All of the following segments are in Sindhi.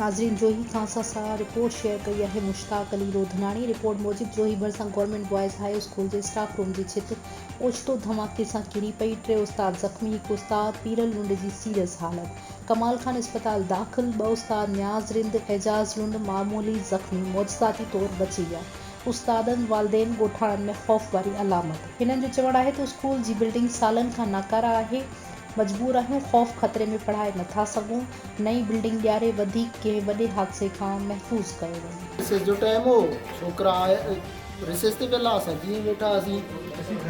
ناظرين جوهي کان اسان سان رپورٽ شيئر ڪئي آهي مشتاق علي روڌناڻي رپورٽ موجب جوهي ڀرسان گورنمينٽ بوائز هاء اسڪول جي اسٽاف روم جي ڇت اوچتو ڌماڪي سان ڪري پئي ٽي استاد زخمي هڪ استاد پيرل لنڊ جي سيريس حالت ڪمال خان اسپتال داخل ٻه استاد نياز رند اعجاز لنڊ معمولي زخمي معجزاتي طور بچي ويا استادن والدين ڳوٺاڻن ۾ خوف واري علامت هنن جو چوڻ آهي ته اسڪول جي بلڊنگ سالن کان ناڪاره آهي مجبور آهيون، خوف خطري ۾ پڙهائي نه ٿا سگهون، نئين بلڊنگ ڏياري وڌيڪ ڪنهن وڏي حادثي کان محفوظ ڪيو وڃي. رسيس جو ٽائيم هو، ڇوڪرا رسيس تي ويل هئا، اسان جيئن ويٺا هئاسين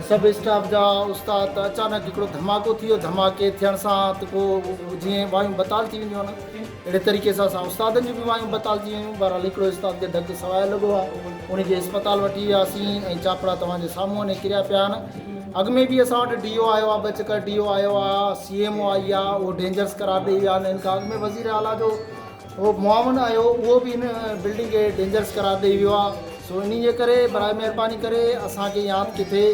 سڀ اسٽاف جا استاد ته اچانڪ هڪڙو ڌماڪو ٿي ويو، ڌماڪي ٿيڻ سان ته پوء جيئن وايون بتال ٿي وينديون آهن اهڙي طريقي سان اسان استادن جون به وايون بتال ٿي ويون، بهرحال هڪڙو استاد کي ڌڪ سواء لڳو آهي، ان کي اسپتال وٺي وياسين ۽ چاپڙا توهان جي سامهون آهن ۽ ڪريا پيا آهن. اڳ ۾ به اسان وٽ ڊي او آيو آ ٻه چڪر ڊي او آيو آ سي ايم او آئي آ اهو ڊينجرس قرار ڏئي ويا آهن ان کان اڳ ۾ وزير اعليٰ جو اهو معاون آيو اهو به هن بلڊنگ کي ڊينجرس قرار ڏئي ويو آ سو انهي جي ڪري برائي مهرباني ڪري اسان کي يا ته ڪٿي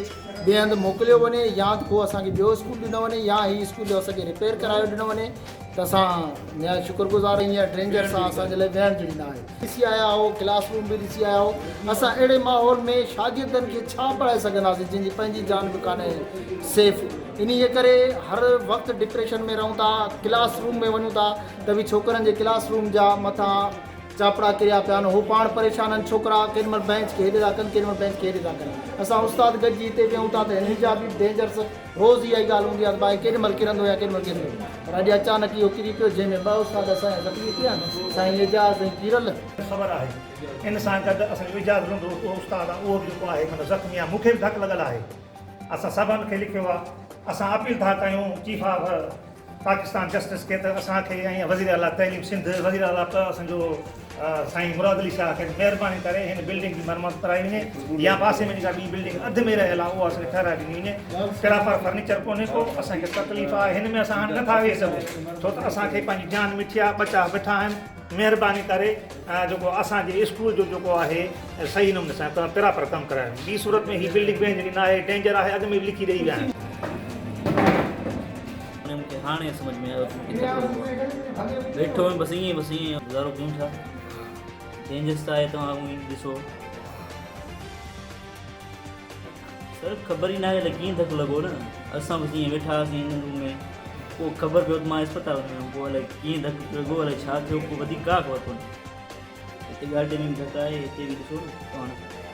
ٻئي هنڌ موڪليو وڃي يا ته ڪو اسان کي ٻيو اسڪول ڏنو وڃي يا هي اسڪول جو اسان کي رپيئر ڪرايو ڏنو وڃي ته اسان نهايت شڪر گذار آهيون هينئر ڊينجرس آ اسان جي لاء ويهڻ جهڙي نه آهي. ڏسي آيا آهو ڪلاس روم به ڏسي آيا آهو اسان اهڙي ماحول ۾ شاگردن کي ڇا پڙهائي سگهنداسين جن جي پنهنجي جان به ڪانهي سيف انهي جي ڪري هر وقت ڊپريشن ۾ رهون ٿا ڪلاس روم ۾ وڃون ٿا ته به ڇوڪرن جي ڪلاس روم جا مٿان چاپڙا ڪريا پيا آهن هو پاڻ پريشان آهن ڇوڪرا ڪيڏي مهل بينچ کي هيڏي ٿا ڪن ڪيڏي مهل بينچ کي هيڏي ٿا ڪن اسان استاد گڏجي هتي ويهون ٿا ته هنن جا به ڊينجرس روز اها ئي ڳالهه هوندي آهي ته ڀائي ڪيڏي مهل ڪرندو يا ڪيڏي مهل ڪرندو پر اڄ اچانڪ اهو ڪري پيو جنهن ۾ ٻه استاد اسان جا زخمي ٿيا آهن سائين اعجاز ۽ پيرل. خبر آهي ان سان گڏ اسان جو اعجاز لنڊ اهو استاد آهي اهو به جيڪو آهي معنيٰ زخمي آهي مون کي به ڌڪ لڳل آهي اسان سڀن کي لکيو آهي اسان اپيل ٿا ڪيون چيف آف پاڪستان جسٽس کي ته اسان کي ۽ وزير اعليٰ تعليم سنڌ وزير اعليٰ اسان جو سائين مراد علي شاهه کي مهرباني ڪري هن بلڊنگ جي مرمت ڪرائي وڃي يا پاسي ۾ جيڪا ٻي بلڊنگ اڌ ۾ رهيل آهي اها اسان کي ٺهرائي ڏني وڃي پراپر فرنيچر ڪونهي ڪو اسان کي تڪليف آهي هن ۾ اسان هاڻي نٿا ويهي سگهون ڇو ته اسان کي پنهنجي جان مٺي آهي ٻچا ويٺا آهن مهرباني ڪري جيڪو اسان جي اسڪول جو جيڪو آهي صحيح نموني سان پراپر ڪم ڪرايو ٻي صورت ۾ هي بلڊنگ ويهڻ جهڙي ناهي ڊينجر آهي اڳ ۾ به لکي ڏئي ويا آهن. هاڻي مون کي هاڻي سمجهه ۾ آيو ته مون کي ڌڪ لڳو آهي. ويٺو هيم بس ائين بس ائين گذارو ڪيون ڇا ڊينجرس ته آهي توهان اونئي ڏسو. سر خبر ئي ناهي الائي ڪيئن ڌڪ لڳو نه اسان بس ائين ويٺا هئاسين ان روم ۾ پوء خبر پيو ته مان اسپتال ۾ هيم پوء الائي ڪيئن ڌڪ لڳو الائي ڇا ٿيو پوء وڌيڪ ڪا خبر ڪونهي هتي ڳاٽي ۾ به ڌڪ آهي هتي به ڏسو نه پاڻ.